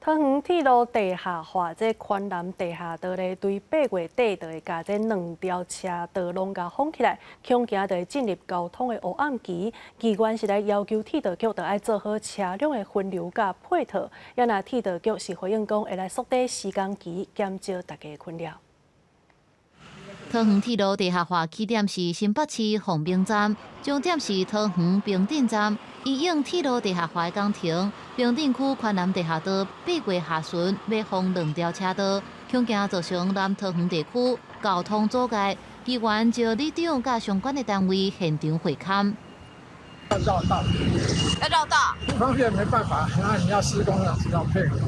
桃園鐵路地下化，這環南地下道咧，對8月底就會共這兩條車道攏共封起來，恐驚就會進入交通的黑暗期。議員是來要求鐵道局著愛做好車輛的分流佮配套，也若鐵道局是回應講會來縮短施工期，減少大家的困擾。桃園鐵路地下化起點是新北市鳳鳴站，終點是桃園平鎮站。因應鐵路地下化的工程，平鎮區環南地下道8月下旬欲封兩條車道，恐驚造成南桃園地區交通阻礙。議員召里長佮相關的單位現場會勘。要繞道，要繞道，不方便，沒辦法，那你要施工要知道配合。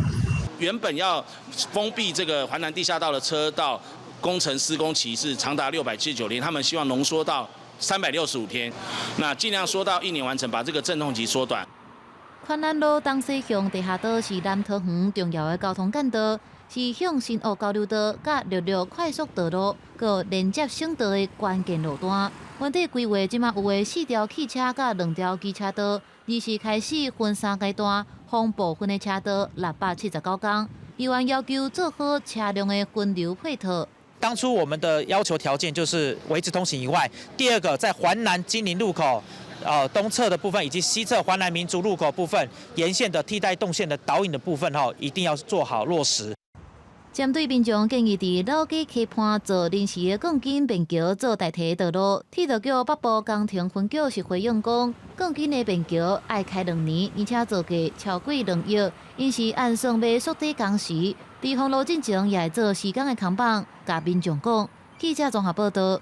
原本要封閉這個環南地下道的車道。工程施工期是長達679天，他們希望濃縮到365天，那盡量縮到一年完成，把這個陣痛期縮短。環南路東西向地下道是南桃園重要的交通幹道，是向新屋交流道佮六六快速道路閣連接省道的關鍵路段。原底規劃這馬有的四條汽車佮兩條機車道，而是開始分三階段封部分的車道679工。議員要求做好車輛的分流配套。當初我們的要求條件就是維持通行以外，第二個在環南金陵路口，東側的部分以及西側環南民族路口部分沿線的替代動線的導引的部分，哈，一定要做好落實。針對民眾建議佇老街溪畔做臨時的鋼筋便橋做代替道路，鐵道局北部工程分局是回應講，鋼筋的便橋愛開兩年，而且造價超過2億，𪜶是按算欲縮短工時，佇封路進前也會做施工的扛棒，共民眾講。記者綜合報道。